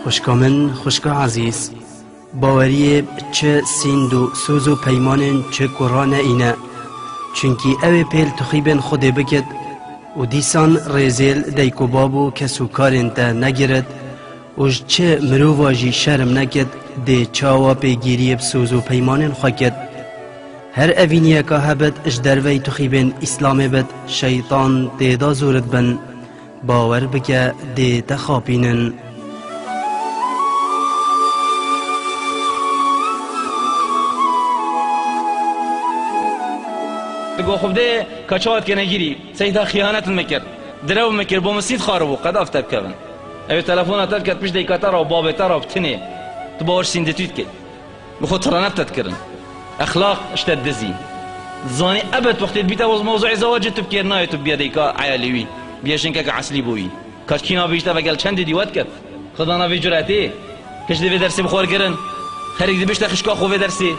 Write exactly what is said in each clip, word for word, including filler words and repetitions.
Xwişka min, xwişka ezîz, baweriyê çi sînd û soz û peymanên çi kura ne îne. Çunkî ew ê pêl tuxîbên Xwedê bikit û dîsan rêzêl dayik û bab û kes û karên te negirit û ji çi mirova jî şerm nekit, dê çawa pêgîriyê bi soz û peymanên xwe kit. Her evîniyeka hebit ji dervey tuxîbên Îslamê bit, şeytan tê de zûr dibin. Bawer bike, dê te xapînin. Go xwe bidê, ka çawa dikene girî, seyda xiyanet mekir, direw mekir, bo min sînd xaribû, qeda ev te bikevin. Ew telefona te diket pişt dayika te re û babê te re bi tinê. Tu bawer sîndê tu dikey. Bi xwe tiranet te dikirin. Exlaq işte dizî. Zanî ebed wextê dibîte waz mewzuê zewacê tu bikêr nayê tu biye dayika eyalê wî. Biye jinkeke eslî bo wî. Kaç kîna bîjte ve gel çendê dî we diket. Xweda na vê curetê. Kişt divê dersê bi xwe kirin. Xerîk dibişte xişka xwe vê dersê.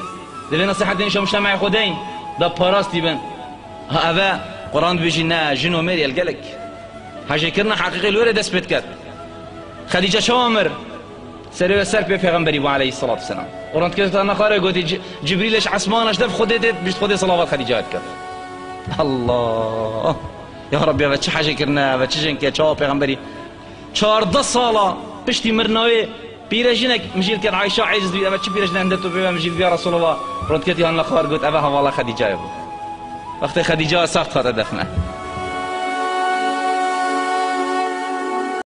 Divê nesihetên şa mujtemeyê xwe deyn. Da parastî bin. Ha eve Quran dibêjî ne jin û mêr yel gelek. Hejêkirina heqîqî li wê re dest pê diket. Xedîce çawa mir? Serê we ser pê pêxemberî bû aleyhisselatu vesselam. Quran dikete ta nexare gotî Ci-, Cibrîlê ji esmana ji dev Xwedê tê, bişt Xwedê salavat Xedîce diket. Allah! Ya Rabbi, ve çi hejêkirine, ve çi jinkê, çawa pêxemberî? Çardeh sala piştî mirina wê pîrejînek mijîl ket Ayşe eciz dibî, eve çi pîrejînek hinde tu pê ve mijîl biya Resulullah. Rond ketî han li xwar got, eve hevala Xedîcayê bû. Wextê Xedîca saxt hate defne.